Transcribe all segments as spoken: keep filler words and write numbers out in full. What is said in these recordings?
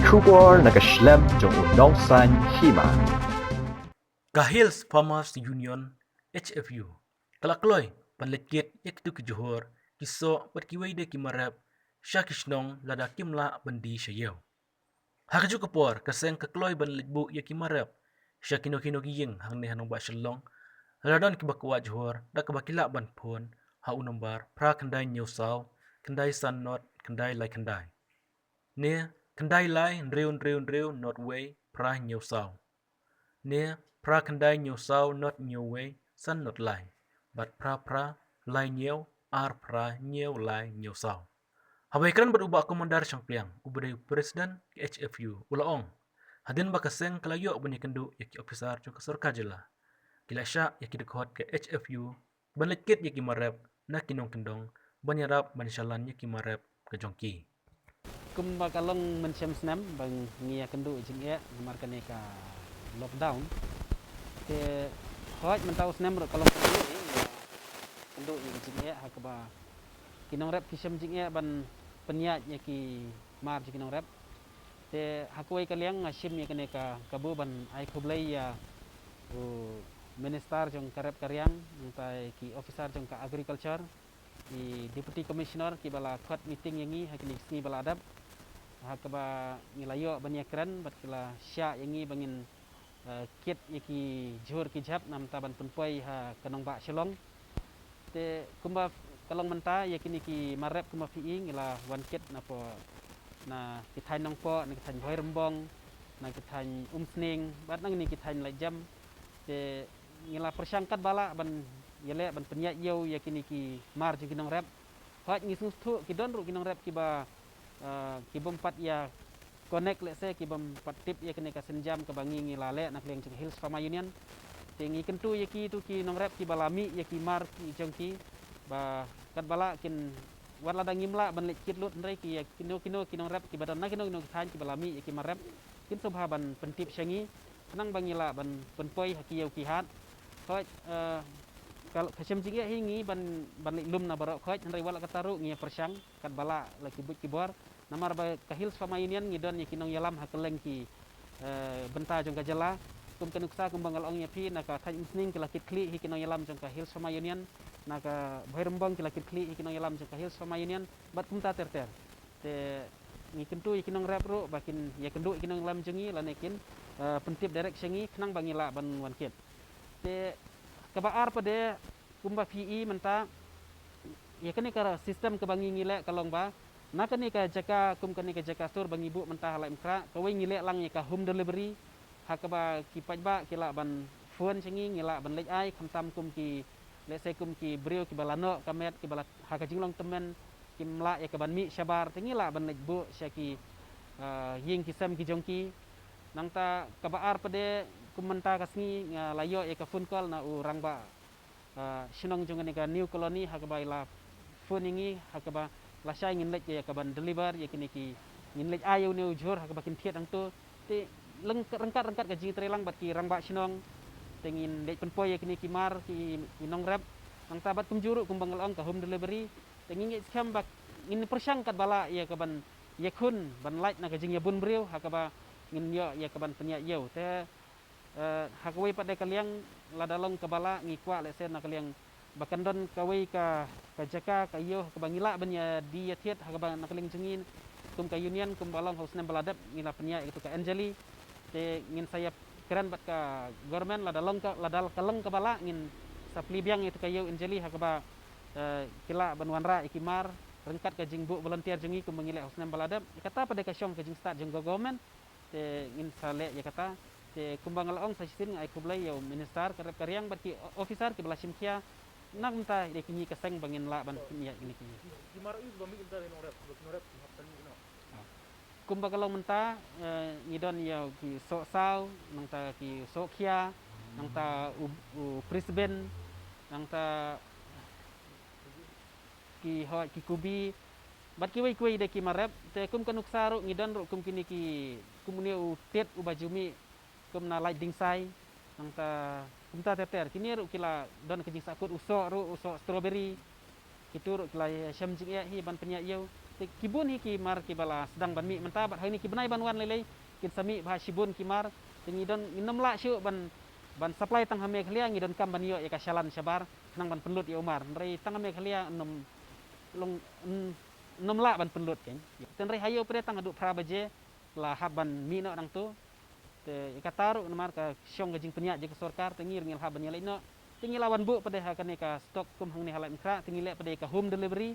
Khubor na ka shlem jong u nongsan hima. Ka Hills Farmers Union, H F U, ka la kloi ban leit kit ïa kitu ki jhur, ki soh bad kiwei de ki mar rep sha ki shnong lada kim lah ban die sha ïew. Ha kajuh ka por ka seng ka kloi ban leit buh ïa ki mar rep sha kino kino ki ïing hangne ha nongbah Shillong, lada don kiba kwah jhur da kaba ki lah ban phone ha u nombar phra khyndai hynñiew saw khyndai san not khyndai lai khyndai, ne khyndai lai hynriew hynriew hynriew not wei phra hynñiew saw, ne phra khyndai hynñiew saw not hynñiew wei san not lai, bad phra phra lai hynñiew ar phra hynñiew lai hynñiew saw. Haba ïakren bad u Bah Commander Shangpliang, uba dei u President ka H F U, u la ong, hadien ba ka seng ka la ïoh ban ïakynduh ïa ki ophisar jong ka sorkar jylla, ki la shah ïa ki dkhot ka H F U ban leit kit ïa ki mar rep na ki nongkyndong ban ïarap ban shalan ïa ki mar rep ka jong ki. Kumba ka long mynshem snem ba ngi ïakynduh ïa jingeh namar kane ka lockdown. Te hooid mynta u snem ruh ka long kynduh ïa jingeh ha kaba ki nongrep ki shem jingeh ban pynïaid ïa ki mar jong ki nongrep. Te ha kawei ka liang nga shim ïa kane ka kabu ban ai khublei ïa u minister jong ka rep ka riang, nangta ki officer jong ka agriculture, i deputy commissioner kiba la khot meeting ïa ngi ha kine ki sngi ba la dep, ha kaba ngi la ïoh ban ïakren bad ki la shah ïa ngi ba ngin, eh, kit ïa ki jhur ki jhep namar ban pynpoi ha ka nongbah Shillong. Te kumba ka long mynta ïa kine ki mar rep kumba phi i ngi la wan kit na po, na ki thaiñ Nongpoh, na ki thaiñ Bhoirymbong, na ki thaiñ Umsning bad na kine ki thaiñ Laitjem. Te ngi la pyrshang katba lah ban ïaleh ban pynïaid ïew ïa kine ki mar jong ki nongrep. Hooid ngi sngewthuh ki don ruh ki nongrep kiba, eh, ki bym pat ïa connect lehse ki bym pat tip ïa kane ka sienjam kaba ngi ngi la leh na ka liang jong ka Hills Farmer Union. Te ngi kyntu ïa kitu ki nongrep kiba la mih ïa ki mar ki jong ki ba katba lah kin, wat lada ngim lah ban leit kit lut hynrei ki ïa kino kino ki nongrep kiba don na kino kino ki thaiñ kiba la mih ïa ki mar rep kin sngewbha ban pyntip sha ngi khnang ba ngi lah ban pynpoi ha ki ïew ki hat. Hooid, eh, ka, ka shem jingeh hi ngi ban, ban leit lum na baroh khoit hynrei wat la katta ruh ngi ïa pyrshang katba lah la ki buit ki bor. Namar ba ka Hills Farmer Union ngi don ïa ki nongïalam ha kylleng ki, eh, bynta jong ka jylla. Kum ka nuksa kumba nga la ong ïa phi, na ka thaiñ Umsning ki la kit khlieh hi ki nongïalam jong ka Hills Farmer Union, na ka Bhoirymbong ki la kit khlieh hi ki nongïalam jong ka Hills Farmer Union bad kumta ter ter. Te ngi kyntu ïa ki nongrep ruh ba kin ïakynduh ïa ki nongïalam jong ngi lane kin, eh, pyntip direct sha ngi khnang ba ngi lah ban wan kit. Te kaba ar pat de kumba phi i mynta ïa kane ka system kaba ngi ngi leh ka long ba na kane ka jaka, kum kane ka jaka sur ba ngi buh mynta ha Laitumkhrah, kawei ngi leh lang ïa ka home delivery, ha kaba ki paidbah ki lah ban phone sha ngi, ngi lah ban leit ai, khamtam kum ki, lehse kum ki briew kiba la noh ka met, kiba la ha ka jinglong tymmen, kim lah ïa ka ban mih shabar, te ngi lah ban leit buh sha ki, ah, ïing ki sem ki jong ki. Nangta kaba ar pat de kum mynta ka sngi nga la ïoh ïa ka phone call na u rangbah, ah, shnong jong kane ka New Colony ha kaba i la phone ïa ngi ha kaba lashai ngin leit ïa ka ban deliver ïa kine ki, ngin leit ai ïa une u jhur ha kaba kin thied hangto. Te leng, ryngkat ryngkat ka jingtreilang bad ki rangbah shnong te ngin leit pynpoi ïa kine ki mar ki, ki nongrep. Nangta bad kumjuh ruh kumba nga la ong ka home delivery. Te ngin ngeit skhem ba ngin pyrshang katba lah ïa ka ban ïakhun ban lait na ka jingïabun briew ha kaba ngin ïoh ïa ka ban pynïaid ïew. Te, eh, ha kawei pat de ka liang lada long kaba lah ngi kwah lehse na ka liang ba kan don kawei ka, ka jaka ka ïew ha kaba ngi lah ban ïa die ïa thied ha kaba na ka liang jong ngi kum ka union kumba long ha u snem ba la dep ngi la pynïaid ïa katu ka Anjali. Te ngin sa ïa kren bad ka government lada long ka, lada ka long kaba lah ngin sa plie biang ïa katu ka ïew Anjali ha kaba, eh, ki lah ban wanrah ïa ki mar ryngkat ka jingbuh volunteer jong ngi kumba ngi leh ha u snem ba la dep. Ïa kata pat de ka shong ka jingstad jong ka government. Te ngin sa leh ïa kata. Te kumba nga la ong sa shisien nga ai khublei ïa u minister ka rep ka riang bad ki o-, officer kiba la shim khia. Na ka bynta ïa kine ki seng ba ngin lah ban pynïaid ïa kine ki. Ki mar ïu ba mih mynta ki nongrep, ki nongrep ki hap tang ki no. Kumba ka long mynta, eh, ngi don ïa ki soh saw, nangta ki soh khia, nangta u, u Brisbane, nangta ki hoi ki kubi, bad kiwei kiwei de ki mar rep, te kum ka nuksa ruh ngi don ruh kum kine ki, kum une u tit uba ju mih kum na Laitdingsai, nangta kumta ter ter, kine ruh ki la don ka jingsahkut, u soh ruh, u soh strawberry, kitu ruh ki la shem jingeh hi ban pynïaid ïew. Te ki bun hi ki mar kiba la sdang ban mih mynta, bad ha kine ki bnai ban wan lei lei kin sa mih bha shibun ki mar. Te ngi don, ngim lah shuh ban, ban supply tang ha Meghalaya, ngi donkam ban ïoh ïa ka shalan shabar khnang ban pynlut ïa u mar. Hynrei tang ha Meghalaya ym, long, ym, ym lah ban pynlut kein. Te hynrei ha ïew pat de tang haduh phra baje la hap ban mih noh nangto. Te ïa kata ruh namar ka shong ka jingpynïaid jong ka sorkar, te ngi ruh ngi la hap ban ïaleit noh. Te ngi la wan buh pat de ha kane ka stock kum hangne ha Laitumkhrah, te ngi leh pat de ka home delivery.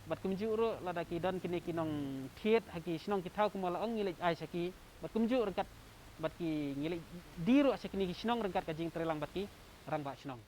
Bad kumjuh ruh lada ki don kine ki nongthied ha ki shnong ki thaw kum ba la ong, ngi leit ai sha ki. Bad kumjuh ryngkat bad ki, ngi leit die ruh sha kine ki shnong ryngkat ka jingtreilang bad ki rangbah shnong.